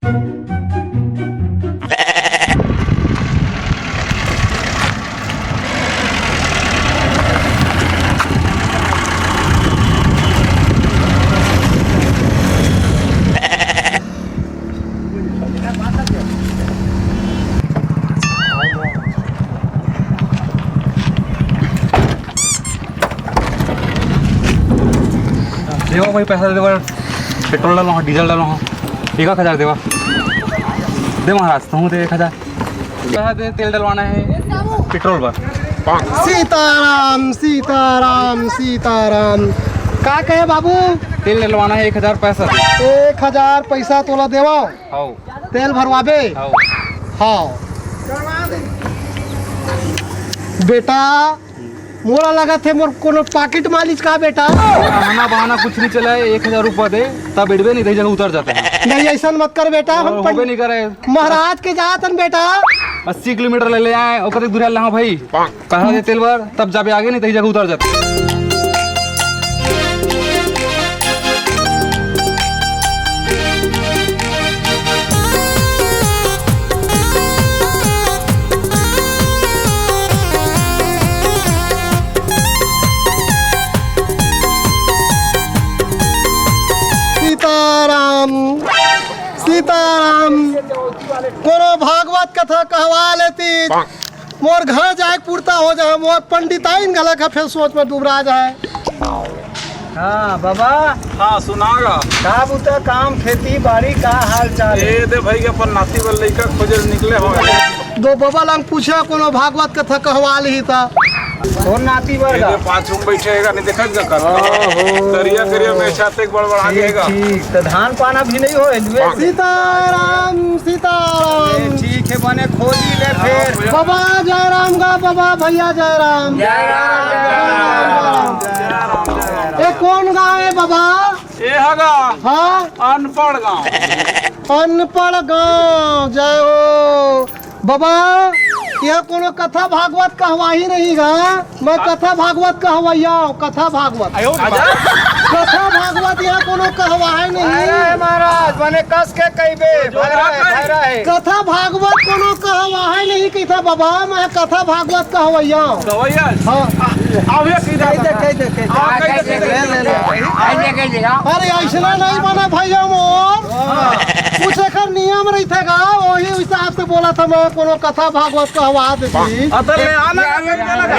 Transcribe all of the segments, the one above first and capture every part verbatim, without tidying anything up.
देवा भाई, पैसा दे देवा, पेट्रोल डालो हाँ, डीजल डालो हाँ, एक एक हजार देवा। दे महाराज, तुम दे एक हजार। पैसा दे, तेल डलवाना है पेट्रोल पर। सीताराम, सीताराम, सीताराम। का कहे बाबू? तेल डलवाना है, एक हजार पैसा। एक हजार पैसा तोला देवा। हाँ। तेल भरवाबे? हाँ। हाँ। बेटा, मोला लगत हे मोर कोनो पाकिट मालिस का बेटा? बहाना बहाना कुछ नहीं चला है, एक हजार रुपया दे, तब एडबे नहीं, दही जगह उतर जाता है। नहीं, ऐसा मत कर बेटा, हम और होबे नहीं करे। महाराज के जात हन बेटा। अस्सी किलोमीटर ले ले आए, ओकर दूरिहा ला भाई। पैसा दे तेल बर, तब जाबे आगे, नहीं तो ये जगह उतर जाते। सीताराम, सीताराम। कोनो भागवत कथा कहवा लेती। मोर घर जाए पुरता हो जाए, मोर पंडिताइन घलक ह फेर सोच में डुबरा जाए। हाँ बाबा। हाँ, सुना गा। का बुता, काम, खेती बाड़ी, का हाल चाल हे? ए दे भाई, अपन नाती बर लइका खोजे निकले हो। दो बाबा लंग पूछे, कोनो भागवत कथा कहवा लिही ता। कौन नाती बर ए गा? दे पाछू में बैठे हेगा, नहीं देखत गा कर। ओहो। करिया करिया में छाते एक बड़बड़ा ठीक, हेगा। ठीक। तो धान पाना भी नहीं होए, लुए से। सीताराम, सीताराम। ए, ठीक है, बने खोजी ले फेर। बाबा जयराम गा, बाबा भैया जयराम। जयराम, जयराम, जयराम, जयराम। ए, कौन गाँव हे बाबा? ए हगा। हाँ? अनपढ़ गाँव। अनपढ़ गाँव, जय हो। बाबा, यह कोनो कथा भागवत कहवाही नहीं गा। मैं कथा भागवत कहवइया हूँ, कथा भागवत। आयो रे बाप। कथा भागवत यहाँ कोनो कहवाही नहीं। अरे महाराज, मने कस के कहिबे, भैरा हे, भैरा हे। कथा भागवत कोनो कहवाही नहीं कहिथा बाबा, मैं कथा भागवत कहवइया हूँ। कहवइया? हाँ। आ, आवे सीधा कह दे, कथा। कह दे, कह दे। हाँ, कह दे, कह दे। ले, ले, ले। अरे ऐसना नहीं बने भैया मोर। कुछ एकर नियम रहिथे गा, वही हिसाब से बोला था मैं, कोनो कथा भागवत कहवा देती। अतल ले आना। ले, ले, ले, ले, ले।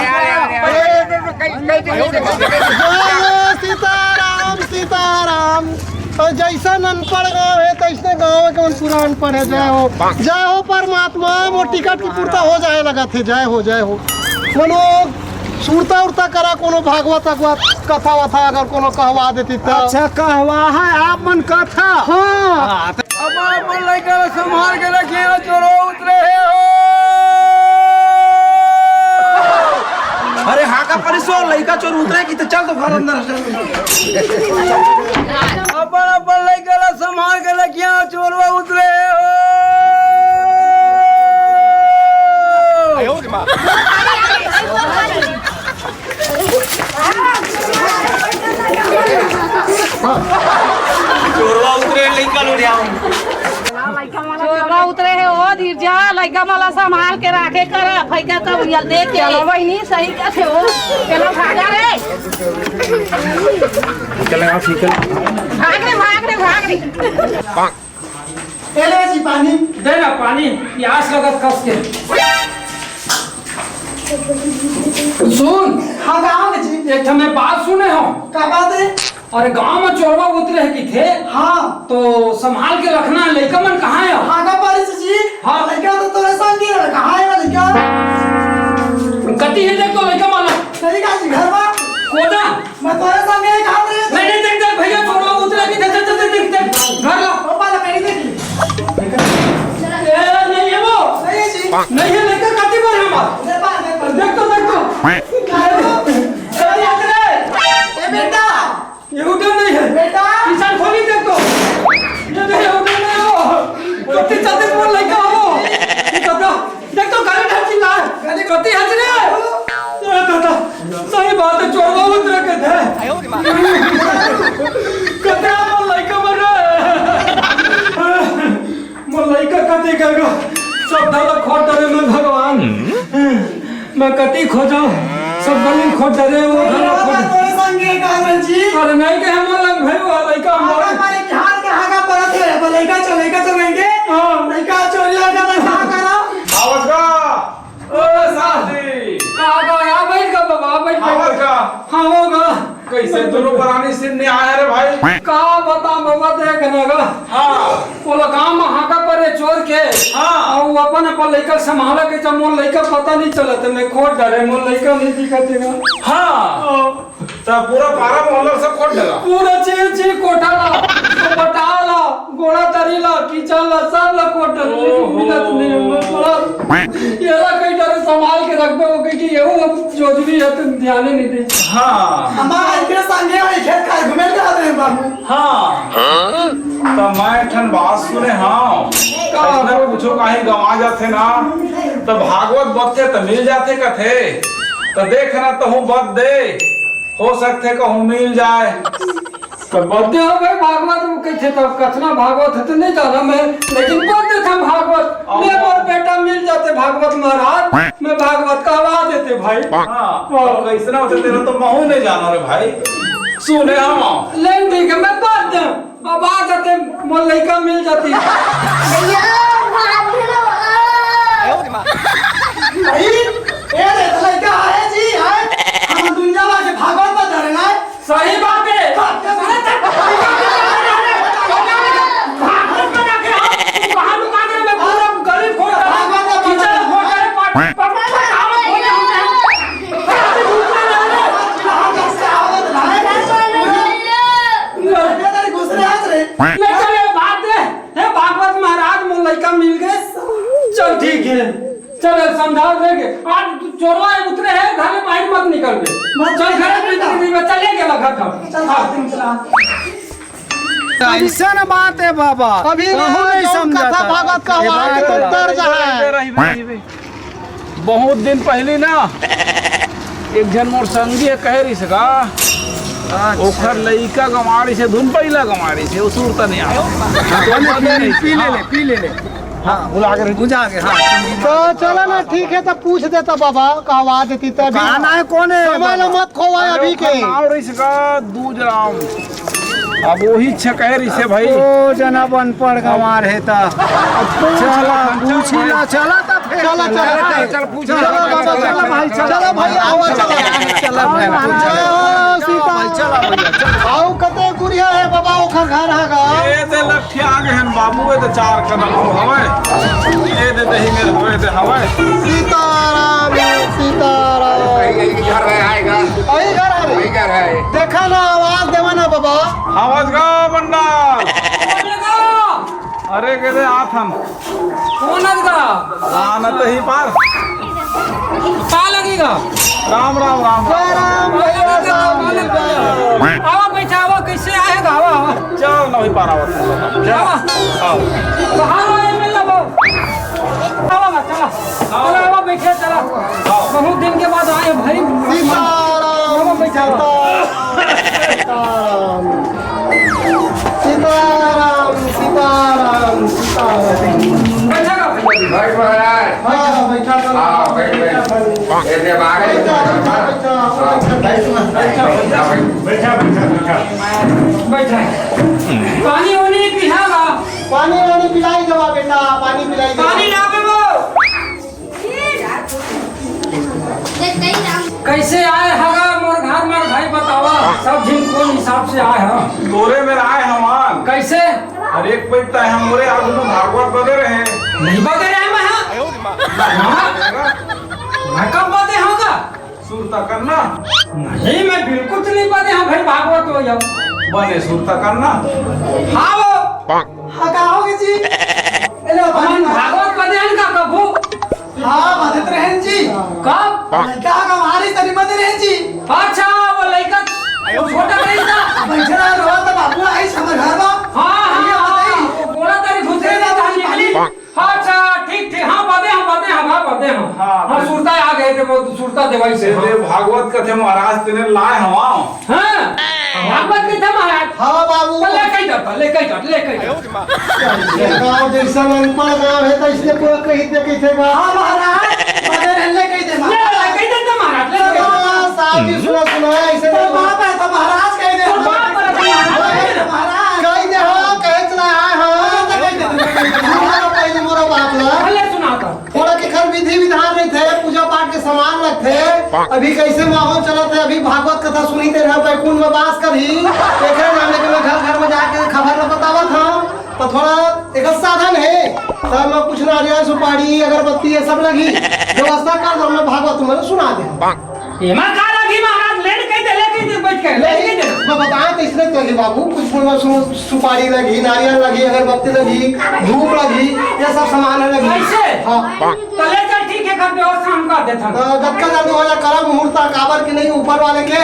जय सीताराम, सीताराम। और जैसन अनपढ़ गाँव हे, तैसने गाँव के मन पूरा अनपढ़ हे। जय हो, जय हो परमात्मा, मोर टिकट की पूर्ता हो जाए लगथे। जय हो, जय हो। कोनो सुरता उरता करा, कोनो भागवत अगवत, कथा वथा अगर कोनो कहवा देती तब। अच्छा, कहवा हे आप मन कथा? हाँ। हाँ, तो अब अपन लइका ला संभाल के रखिए, चोरवा उतरे हे हो। अरे हाँ का परिसो, लइका चोर उतरे कि तो चल तो घर अंदर, चल। अपन, अपन लइका ला संभाल के रखिए, चोरवा उतरे हे हो। चोरवा उतरे, लइका लो ले आओ। चोरवा उतरे हे, ओ धीरजा, लइका मन ला संभाल के राखे कर, फइका सब उयल देख के। चलो बहिनी, सही कथे हो। चलो भागा रे। चलो, ठीक है। भाग रे, भाग रे, भाग रे। ए ले जी पानी। दे ना पानी, प्यास लगत कस के। सुन। हाँ, का हो जी? एक ठन मैं बात सुने हो। का बात हे? अरे गांव में चोरवा उतरे हे किथे? हाँ। तो संभाल के रखना हे, लइका मन कहाँ हे? हाँ, का बात हे जी? हाँ। लइका तो तोरे संग ही हे, कहाँ हे लइका? कति हे देख तो लइका मन। सही का जी, घर में। कोदा? मैं तोरे संग ही काम रहे। नहीं, नहीं, देख, देख, भैया, चोरवा उतरे कि देख, देख, देख, देख, देख, घर ला। पापा ला कहीं देखी। ए, नहीं हे वो। नहीं जी। नहीं हे, लेकर कति बार हे हमार। देख तो, देख तो। अरे, अरे, अरे। ए बेटा। ये उधर नहीं हे। बेटा। किसान खोली देख तो। ये नहीं हे, उधर नहीं हे वो। कति चलते बोल लइका हो। ये तो देख तो, गाड़ी ढांची ला। गाड़ी कति हंस रे? ए दादा, सही बात हे, चोरवा उतरे के थे। कतरा मन लइका मर रहा हे। लइका कति गय गा, सब ढाला खोट डरे मैं भगवान। मैं कति खोजव, सब गली खोट डरे, वो ढाला खोट। तोरे संगे का जी? अरे नहीं के हम लग भाई, वो लइका हम आगा मारे बिहार के आगा परत है, वो लइका चो, लइका चो रहेंगे। हाँ। लइका चोरी हो जाता, क्या करा? आवत का? ओ साहब जी। का, का, आ बैठ का बाबा, आ बैठ, आवत बैठ। का? हाँ, वो का। कैसे दोनों परानी सिर ने आया रे भाई? का बता बाबा, देख ना गा। हाँ। ओला गाँव में हाका परे चोर के। हाँ। अउ अपन, अपन लइका संभाला के, जब मोर लइका पता नहीं चलत, मैं खोट डरे, मोर लइका नहीं दिखत हे ना। हाँ। हाँ। त पूरा पारा मोहल्ला सब खोट डरा। पूरा चीज, चीज कोठा ला, पटाल ला, गोड़ा तरी ला, किचन ला, सब ला खोट डरे, लेकिन ओहो। मिलत नहीं हमर पूरा। एला कहीं डरे संभाल के रखबे, वो कहीं कि एहू अब जोजवी है, तुम ध्यान ही नहीं दे। हाँ। हमारा इतने संगे है, खेत खाए घूमे का रहे बाबू। हाँ। त मैं एक ठन बात सुने हँव, का? अइसना कुछो काहीं गँवा जाथे ना, त भागवत बदथे त मिल जाथे कथे। त देख ना, तहूँ बद दे, हो सकथे कहूँ मिल जाए। त बद दे हो भाई, भागवत में कथे, तब कतना भागवत है त नहीं जाना मैं, लेकिन बद देथँव भागवत। अब मैं, मोर बेटा मिल जाते भागवत महाराज, मैं भागवत कहवा देते भाई। हाँ, हाँ। अब कइसना होथे तेला तो महूँ नहीं जाना रे भाई। सुने हँव। लेकिन ठीक है, मैं बद दे। अब आ जाते, मोर लइका मिल जाती। भैया, भाग लो। भाई, ए रे, तो लइका आए जी, आए। हम दुनिया में के भागवत में धरे ना। सही बात है। भागवत में जाके हम, वहाँ दुकान में पूरा गली फोड़ रहा है, भागवत में कीचड़ फोड़ रहा है, पट-, पट-, पट-, पट-, ले चले, भाग दे। हे भागवत महाराज, मोर लइका मिल गए। चल, ठीक है। चल, समझाओ, ले के। आज तू चोरवा उतरे है, घर में बाहर मत निकल बे। मत चल, घर में निकल। चल, ले गेला घर का। चल, हाँ। अइसन बात है बाबा, अभी कहूँ नहीं समझाता। भागवत का ये बात तो दर्ज है। बहुत दिन पहिली ना, एक झन मोर संगी ह कहे रिहिस गा, अच्छा। ओखर लइका गँवा रिहिसे, धुन पहिला गँवा रिहिसे, ओ सुरता नइ आय। पी ले, पी ले, पी ले, ले। हाँ, बुझा के, बुझा के, हाँ। तो चलो ना, ठीक है, तो पूछ देता बाबा, का आवाज देती तभी। कहाँ ना है, कौन है? समय ला मत खोवा अभी के। नाम रिहिस गा दूजराम। अब वही छकैर इसे भाई। ओ जना बन पड़ गंवार हे त। अब पूछ चला, ला, पूछी चल ला, भाई। चला त फेर। चला, चला, चला, चला, चल, पूछ चला, ले। बाबा, चला भाई, चला। चला भाई, आवा, चला। चला भाई, चला। चला भाई, चला भैया, चला। आओ, कते गुड़िया हे बाबा, ओखर घर हा गा। ए ते लठिया गे हन बाबू, ए ते चार कदम हवय। ए दे दही मेरे होए ते हवय। सीताराम, सीताराम। यही घर है, आएगा। वही घर आ रही। वही घर है। देखा ना, आवाज देवा ना बाबा। आवाज गा मंडल। कौन लगा? अरे, के दे आथन। कौन लगा? आना तो ही पार। का लगेगा? राम, राम, राम, राम। जय राम, भैया साहब। आवा, बैठा, आवा, कैसे आएगा? आवा, आवा। चल, ना ही पार आवत। आवा। आओ। बाहर आए, मिल लो। आवा, आवा, चला। चला, आवा, बैठे, चला। बहुत दिन के बाद आए भाई। सीताराम, आवा, बैठा, आवा। सीताराम। सीताराम, सीताराम, सीताराम। बैठा का भाई? भाई महाराज। हाँ, बैठा कर। हाँ, बैठ, बैठ। बैठ। ए, जब आ गए, बैठा, बैठा, बैठा। हाँ, बैठ, बैठ, बैठ। बैठा, बैठा, बैठा। बैठा। पानी वानी पिला ला। पानी वानी पिलाई देवा बेटा, पानी पिलाई देवा। पानी ना पीबो। कैसे आए हगा मोर घर में भाई बतावा, सब झिन कौन हिसाब से आए हो? तोरे में आए हमान। कैसे? अरे एक पैता है मोरे आगू में भागवत बदे रहे। नहीं बदे रहे मैं, हाँ? हाँ? मैं कब बदे होगा? सुरता करना। नहीं, मैं बिल्कुल तो नहीं बदे हूँ भाई, भागवत हो जाओ। बने सुरता करना। हाँ वो। हाँ, का होगे जी? ए लो, पानी मन भागवत बदे हन का कभू? हाँ, बदत रहन जी। कब? लइका का मारी तनी बदे रहन जी। अच्छा, वो लइका छोटा रही था। बैठा रहा, रोवा तो बाबू आई समझ घर बा। हाँ, हाँ, भैया हाँ, बताई। वो गोड़ा तारी घुसरे ना, तारी निकली। हाँ, अच्छा, ठीक, ठीक, हाँ, बदे हम, बदे हम, हाँ, बदे हम। हाँ, हाँ, बदे। सुरता आ गए थे, वो सुरता देवाई से, ए, हाँ। दे भागवत कथे महाराज तेने लाए हवाओ। हाँ। भागवत कहिथे महाराज। हाँ बाबू। तो ले कहि दे, ले कहि दे, ले कहि दे। ये गाँव जइसन अनपढ़ गाँव हे, त इसने पूरा कहि दे, कहिथे गा। हाँ महाराज, बने रहे, ले कहि दे ले, महाराज। ले, ले कहि दे तो महाराज, ले, ले कहि दे। हाँ, साहब जी, सुना, सुना, ऐसे तो नहीं। बाप है तो महाराज कहि दे। तो बाप है तो महाराज कहि दे। महाराज। कहि दे, हाँ, कहे चला आए, हाँ। हाँ, तो कहि दे, तो कहि दे। सुना ना पहले मोरा बात ला। भले सुना तो। थोड़ा के घर विधि विधान रहिथे, पूजा पाठ के सामान लगथे। अभी कइसे माहौल चलत हे, अभी भागवत कथा सुनही तेन ह, बैकुंठ में बास करही, एकरे नाम लेके मैं घर घर में जाके खबर ल बतावत हँव। त थोड़ा एकर साधन हे, त मैं कुछ नारियल, सुपारी, अगरबत्ती ये सब लगही, व्यवस्था कर दो, मैं भागवत तुम्हर सुना देहूँ। एमा का लगही महाराज, लेन कहि दे, ले कहि दे, बइठ के, ले कहि दे। मैं बताएँ त इसने तो हे बाबू, कुछ फूल में सु-, सुपारी लगही, नारियल लगही, अगरबत्ती लगही, धूप लगही, ये सब सामान हे लगही। कइसे? हाँ। त ले चल, ठीक हे, कर व्यवस्था हम कर देथन। त जतका जल्दी हो जाए, करब मुहूर्त, काबर कि नहीं ऊपर वाले के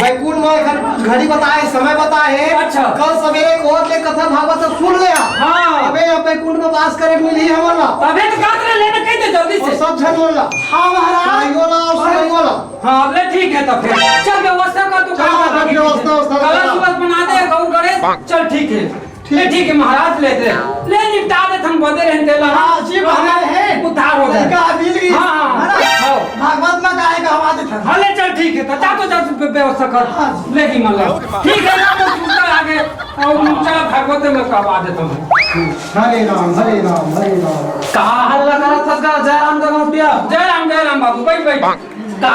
बैकुंठ में एखन घड़ी बताए, समय बताए हे। अच्छा। कल सवेरे कोर्ट ले कथा भागवत सुन ले। हाँ। अबे अब बैकुंठ में बास करे मिलही हमन ला। तभे तो कहत रहे, लेन कहि दे जल्दी से। सब झन मन ला। हाँ महाराज। भाइयों ला और सुनाइयों ला। हाँ, अब ले ठीक हे तब फिर। चल व्यवस्था कर तू, चल, काम कर। व्यवस्था, व्यवस्था कलश कर। उलश बना दे, गौ गणेश। चल ठीक हे। ठीक। ले ठीक हे महाराज, ले दे। ले निपटा देथन, बदे रहे तेला। हाँ, जी महाराज हे। उद्धार हो जाए। लड़का अभी भी। हाँ, हाँ। महाराज, हाँ। भागवत में गाय गवा देथन। हाँ, ले चल ठीक हे, तो जा तो जा, व्यवस्था कर। हाँ जी। ले ही मतलब। ठीक हे ना, तो सुनता आगे। और चला भागवत में गवा देथन। हरे राम, हरे राम, हरे राम। का हल्ला करत हस गा? जय राम का गौटिया। जय राम, जय राम बाबू, बइठ, बइठ। का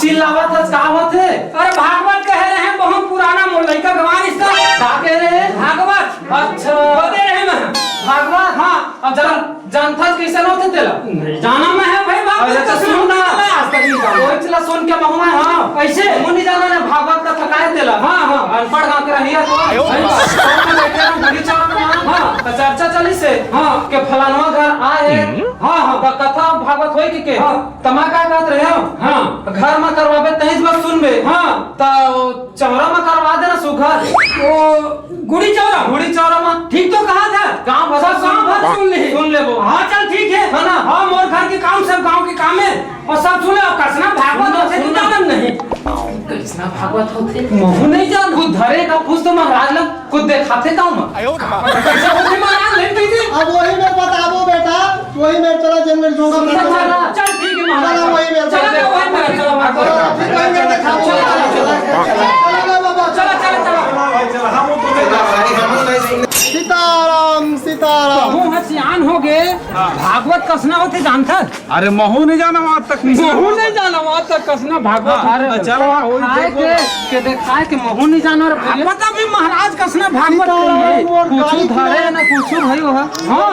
चिल्लावत हस, का होत हे? अरे भागवत कहे रहे, बहुत पुराना मोर लइका गवान इसका। का कहे रहे? भागवत। अच्छा। बदे रहे मैं। भागवत? हाँ। अब जान, जानथस कइसन होथे तेला? नहीं जाना मैं हे भाई, भागवत अच्छा, तो सुन ना। सुनता आज तक नहीं जाना। कोई चला सुन के महूँ मैं, हाँ। कइसे? महूँ नहीं जाना ना भागवत कथा का हे तेला। हाँ, हाँ। अनपढ़ गाँव के रहिया तो। आयो। भाई, तो मैं बैठे रहूँ बगीचा में, हाँ। तो चर्चा चलिस हे हाँ। के फलानवा घर आए हे। हाँ, हाँ। तो कथा भागवत होई के, के? हाँ। त मैं का कहत रहेंव? हाँ। घर म करवाबे तहीच म सुनबे। हाँ। त ओ चौरा म करवा देना सुघर। ओ गुड़ी चौरा? गुड़ी चौरा म। ठीक तो कहत हस। गाँव भर सब गाँव भर सुन लेही। सुन लेबो। हाँ चल ठीक हे। है ना? हाँ मोर घर के काम सब गाँव के काम हे। अउ सब सुन ले, अउ कइसना भागवत होथे, सुन ना। जानन नहीं। कइसना भागवत होथे? महूँ नहीं जान। खुद धरे का खुद तो महाराज ल खुद देखाथे गाँव म। आयो। कइसे होथे महाराज, नहीं कहिथे? अब वही मैं बताबो बेटा, वही मैं चला जेन में जोगा चल, चल, चल, ठीक हे महाराज। चला वही में चला, चला। वही में चला, चला, ठीक, वही में देखाबो। चला, चला, चला। चला, चला, चला। सीताराम, सीताराम। कहूँ ह सियान हो गे, भागवत कइसना होथे जानथस? अरे महूँ नहीं जानंव आज तक। महूँ नहीं जानंव आज तक कइसना भागवत। हाँ, अरे चल, हाँ, वही खाए देखो। के, के देखाए के महूँ नहीं जानंव रे भइया। पता भी महाराज कइसना भागवत सीताराम, कहिए। मोर कुछ गाड़ी धरे किनारे। ना कुछ भाई हो। हाँ,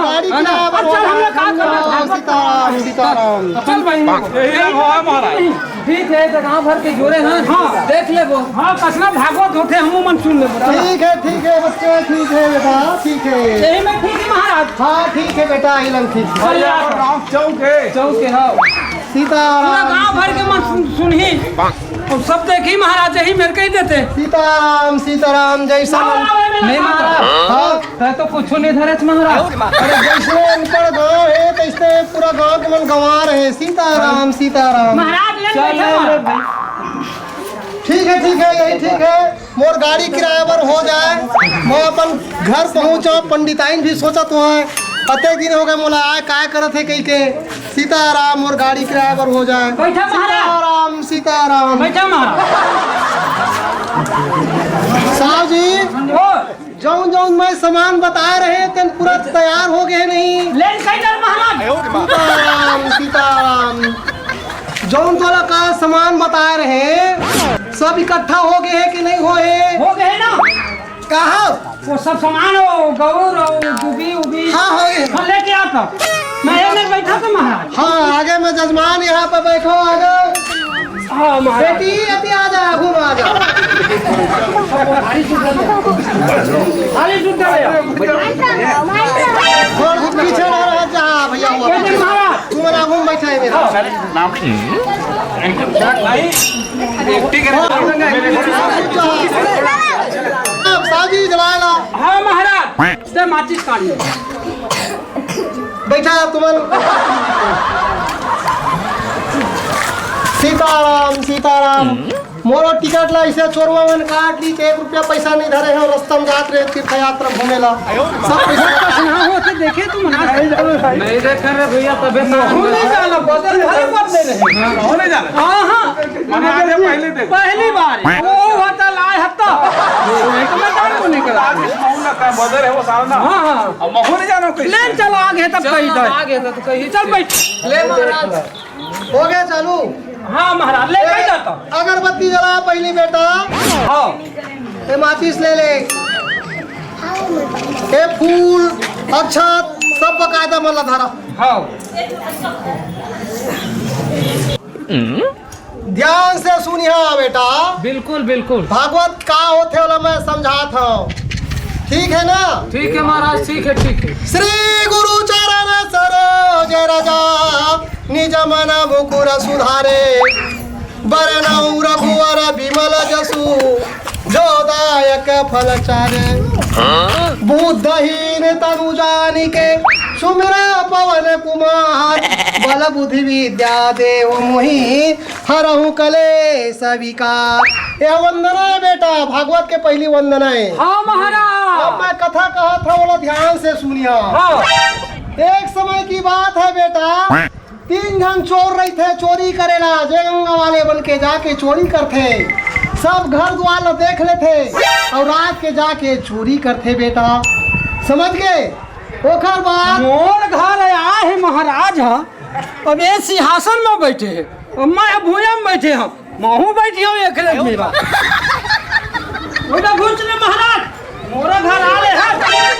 गाड़ी है ना? किनारे अब चल, हमला का करना? भागवत सीताराम, सीताराम। चल भाई, यही रंग हुआ महाराज। ठीक हे, त गाँव भर के जोरे हन। हाँ। देख लेबो। हाँ, कइसना भागवत होथे, हमू मन सुन लेबो। ठीक हे, ठीक हे बच्चे, ठीक हे बेटा, ठीक हे। यही में ठीक हे महाराज। हाँ, ठीक हे बेटा, इही लंग ठीक हे। चल यार। राम चौक हे। चौक हे, हाँ। सीताराम। पूरा गाँव भर के मन सुन, सुनही। अउ सब देखही महाराज, यही मेर कहि देथे। सीताराम, सीताराम, जय हाँ, सीताराम। हाँ, हाँ, नहीं हाँ। महाराज। हाँ। तैं तो कुछू नहीं धरेच महाराज। अरे जइसने अनपढ़ गाँव हे, तइसने पूरा गाँव के मन गंवार हे। सीताराम, सीताराम। महाराज, ले चल, बैठा ले, महाराज। ले। ठीक हे, ठीक हे, यही ठीक हे। मोर गाड़ी किराया बर हो जाए, मैं अपन घर पहुँचंव। पंडिताइन भी सोचत होही, अतेक दिन हो गे मोला आए, काय करत हे कहिके। सीताराम, मोर गाड़ी किराया बर हो जाए। बैठा महाराज। सीताराम, सीताराम। बैठा महाराज। साहब जी। ओ। जउन जउन मैं सामान बताए रहेंव, तेन पूरा तैयार हो गे नहीं? लेन कहि डार महाराज। सीताराम, सीताराम। जउन तोला का सामान बताए रहेंव, सब इकट्ठा हो गे हे कि नहीं होए हे? हो गे हे ना। कहाँ? ओ सब सामान, ओ गउर, ओ डूबी, उबी। हाँ, हो गे। हाँ, लेके आ तो। मैं एमे बैठा तो महाराज। हाँ, आगे में जजमान यहाँ पे बैठो, आगे। हाँ, महाराज। बेटी, अति आ जा, आगू में आ जा। खाली दूध दे। खाली दूध दे। थोड़ा सा पीछे रह, रह जा, भैया, हुआ। ए, महाराज। तू मेरा आगू में बैठा है, मेरा। अब शादी जलाएगा। हाँ, महाराज। दे माचिस काढ़ी। बैठा तुमन। सीताराम, सीताराम। मोरो टिकट ला ऐसे चोरवा मन काट ली, एक रुपया पैसा नहीं धरे हो, रस्ता में जात रहे तीर्थ यात्रा घूमे ला। सब पैसा कस ना हो, तो देखे तुम ना। नहीं देखे रे भैया, तबे तो। हो नहीं जाना, बदल भले पर दे रहे। हो नहीं जाना। हाँ, हाँ। मना के पहले दे। पहली बार। वो होता लाए हत्ता। एक में काम को निकला। आज महू ना का बदल है वो साला ना। हाँ, हाँ। अब महू नहीं जाना कोई। ले चल, आगे तब चल कही ना, था। आगे तो कही चल बैठ। ले महाराज। हो गया चालू। हाँ महाराज, ले ए, कही जाता। अगरबत्ती जला पहली बेटा। हाँ। ए माचिस ले ले। ए फूल, अक्षत, सब बकायदा मन ला धरा। हाँ। ध्यान से सुनिहा बेटा। बिल्कुल, बिल्कुल। भागवत का होथे ओला मैं समझात हूँ, ठीक है ना? ठीक है महाराज, ठीक है, ठीक है। श्री गुरु चरण सरोज रज, निज मन मुकुर सुधारे। बरनउँ रघुवर बिमल जसु, जो दायक फल चारे। बुद्धहीन तनु जानिके, सुमिरा पवन कुमार। बल बुद्धि विद्या देहु मोहि, हरहु कलेस विकार। यह वंदना है बेटा, भागवत के पहली वंदना है। हाँ महाराज। अब मैं कथा कहत हूँ, ओला ध्यान से सुनिया। हाँ। एक समय की बात है बेटा, तीन झन चोर रहिथे, चोरी करेला, जे गंगा वाले बन के जाके चोरी करथे, सब घर द्वार ल देख लेथे अउ रात के जाके चोरी करथे बेटा, समझ गे? ओकर बाद मोर घर आए हे महाराज ह, अब ये सिंहासन में बैठे हे, अब मैं भुइयां में बैठे हूँ, महू बैठी हूँ एकरे मेरा। ओदा घुस ले महाराज, मोरा घर आ ले है,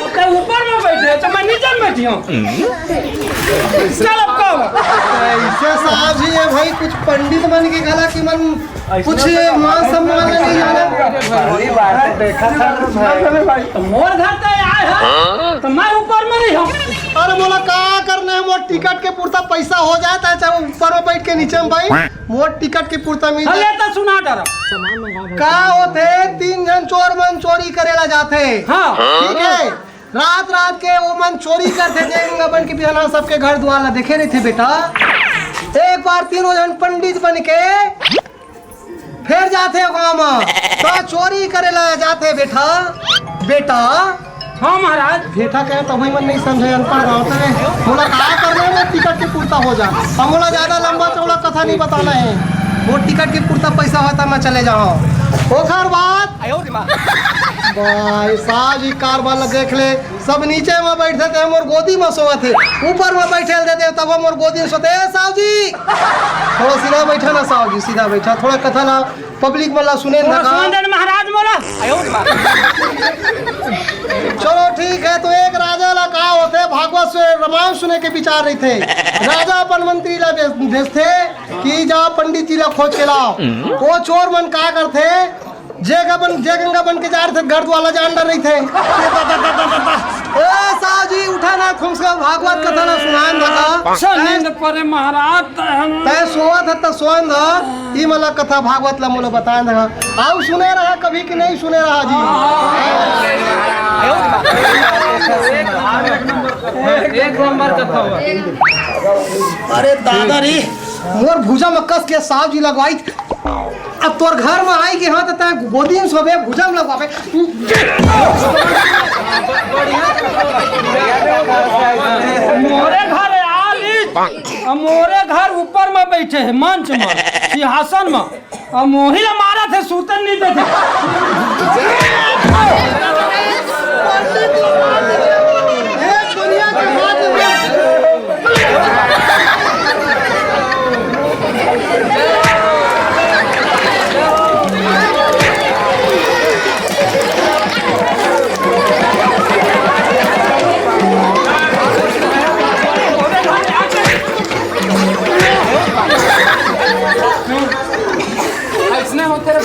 तो ऊपर में बैठे, तो मैं नीचे में बैठी हूँ। चल अब का हुआ? ऐसे साहब जी, ये भाई कुछ पंडित मन के गला की मन कुछ मान सम्मान नहीं जाना। तो मोर घर तो आए है, तो मैं ऊपर में नहीं हूँ। अरे मोला का करना है, मोर टिकट के पुरता पैसा हो जाए, तो चाहे ऊपर में बैठ के नीचे में भाई, मोर टिकट के पुरता मिल जाए। अरे तो सुना डरा। का होथे, तीन झन चोर मन चोरी करे ला जाथे। हाँ। ठीक है, रात रात के वो मन चोरी करथे, जे गंगा बन के बिहान सबके घर द्वार ला देखे रहिथे बेटा। एक बार तीनों झन पंडित बन के फेर जाथे गाँव म, तो चोरी करे ला जाथे बेटा। बेटा। हाँ महाराज। बेटा कहे तो भाई मन नहीं समझे, अनपढ़ गाँव तने। मोला का करना है, मोर टिकट के पुरता हो जा। अब मोला ज्यादा लंबा चौड़ा कथा नहीं बताना है। मोर टिकट के पुरता पैसा होता, मैं चले जाऊँ। ओकर बाद भाई साहब जी कारबार ला देख ले, सब नीचे में बैठे थे, मोर गोदी में सोवत हे, ऊपर में बैठे देते तब मोर गोदी में सोते। ए साहब जी, थोड़ा सीधा बैठा ना साहब जी, सीधा बैठा, थोड़ा कथा ला पब्लिक मन ला सुने न का। सुन दे महाराज मोला। चलो ठीक है, तो एक राजा ला का होथे, भागवत से रामायण सुने के विचार रहिथे। राजा अपन मंत्री ला भेज-, भेजथे कि जा पंडित जी ला खोज के लाओ। वो चोर मन का करथे, जे गंगा बन, जे गंगा बन के जा रहिथे, घर द्वार ला जान डर रहिथे। ए साहब जी, उठा ना, खुमसा भागवत कथा ला सुनान धका। चल नींद परे महाराज, तै सोवत ह त सोन ध। ई मला कथा भागवत ला मोला बतान धका। आउ सुने रहा कभी कि नहीं सुने रहा जी? एक नंबर कथा हुआ। अरे दादा रे, मोर भुजा में कस के साहब जी लगवाई। अब तोर घर में आई के हाँ, त तैं गोदी में सोबे, भुजा में लगवाबे। मोरे घर आली, अब मोरे घर ऊपर में बैठे हे, मंच में, सिंहासन में। अब मोही ला मारत हे, सूतन नहीं देथे। ए दुनिया के हाथ में। ऐसने होते रहे।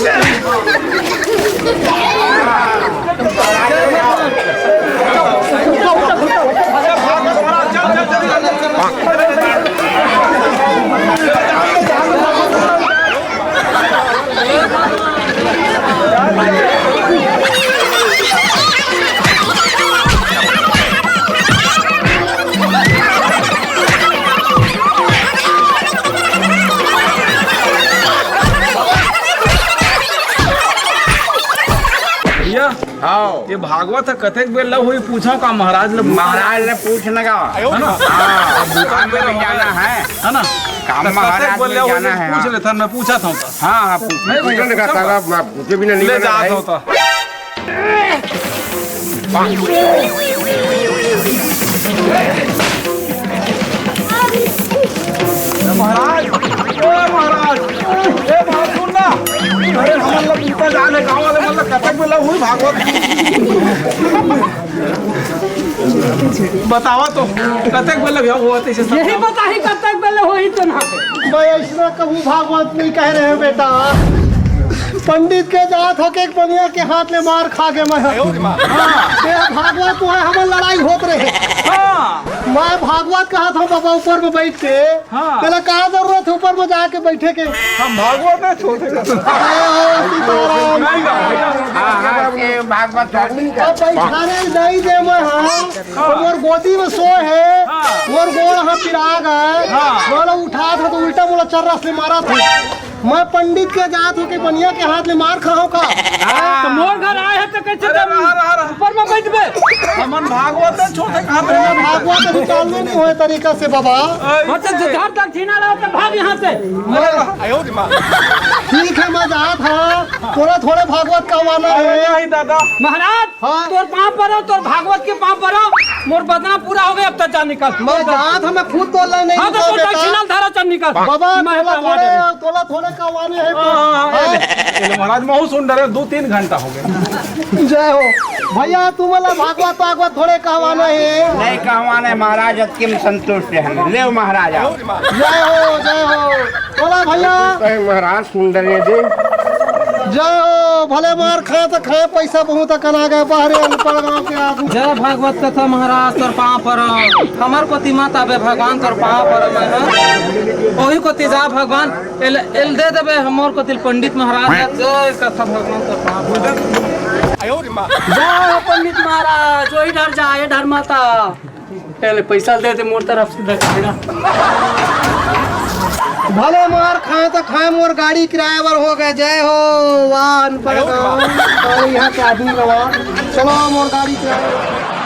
भागवत ह कतेक बेर ला होही पूछव का महाराज ले? महाराज ले पूछ न गा। है ना? हाँ, अब दुकान में जाना है। है ना? काम तो महाराज कतेक बेर में ला होही जाना है, पूछ हाँ। लेथन, मैं पूछत हूँ तो। हाँ, हाँ, पूछ। नहीं, नहीं, पूछो ना, पूछो। साला, मैं पूछे बिना नहीं ले बना जात भाई। हूँ तो। महाराज, ए महाराज, ए महाराज, सुन ना। अरे, हमन ला कुत्ता जाने गाँव वाले मन ला कतेक बेर ला होही भागवत। बतावा तो, कतेक बेर ला होवत हे सब यही काम? बताही कतेक बेर ला होही तो ना। मैं ऐसा कभू भागवत नहीं कहे रहेंव बेटा। पंडित के जात होके एक बनिया के हाथ ले मार खा गे मैं। हाँ, ये भागवत तो है, हमर लड़ाई होत रहे। हाँ। मैं भागवत कहत हूँ बाबा ऊपर में बैठ के। हाँ। तेला का जरूरत है ऊपर में जाके बैठे के? हम भागवत नहीं छोड़ते। जय हो सीताराम। नहीं गा, नहीं गा। हाँ, हाँ, ये भागवत छोड़ नहीं अब बैठाने नहीं दे मैं, हाँ। तो मोर गोदी में सोए हे, हाँ। मोर गोड़ हाँ पिरा गे। हाँ। मोला उठात हे तो उल्टा मोला चर्रा से मारत हे। मैं पंडित के जात होके बनिया के हाथ ले मार खाहूँ का? तो मोर घर आए हे तो कैसे अरे तुम रहा, रहा, रहा। ऊपर में बैठबे? हमन भागवत छोटे कहाँ पे? भागवत अभी चालू नहीं होए तरीका से बाबा। अच्छा, जो घर दक्षिणा रहो तो भाग यहाँ से। ठीक है, मैं जात हूँ, थोड़ा थोड़े भागवत कहवाना अरे हे। नहीं दादा। महाराज, हाँ। तोर पाँव परो, तोर भागवत के पाँव परो, मोर बदना पूरा हो गया, अब तक जा निकल। मैं जात हूँ, मैं खुद तो अल्लाह नहीं हाँ, तो निकल तोर बेटा। दक्षिणा धारा चल निकल। बाबा, मैं तोला तो थोड़े, आवाज तोला थोड़े कहवाने हे। हाँ, हाँ, हाँ, हाँ। ये ले, ये ले, महाराज, महू सुन डरे, दो तीन घंटा हो गया। जय हो। भैया, तू मला भागवत, भागवत थोड़े कहवाना हे। नहीं कहवाना हे, महाराज, अतके में संतुष्ट हे हम। ले महाराज, आओ। जय हो, जय हो। बोला भैया। कहे महाराज सुन डरे दे। जय हो, भले मार खाए तो खाए, पैसा बहुत अकन आ गए, बाहरे अनपढ़ गाँव के आदमी। जय भागवत कथा महाराज, तोर पाँव परम। हमर कोति मत आबे भगवान, तोर पाँव परम है। ओही कोति जा भगवान, एल, एल दे देबे, हमर कोति पंडित महाराज। जय कथा भगवान, तोर पाँव परम। जय हो पंडित महाराज, ओही डर जा, ये डर माता। पहले पैसा दे दे मोर तरफ से दक्षिणा। भले मार खाए तो खाए, मोर गाड़ी किराया बर हो गए। जय हो, वाह, अनपढ़ गाँव। और यहाँ के आदमी रवा। चलो, मोर गाड़ी किराया।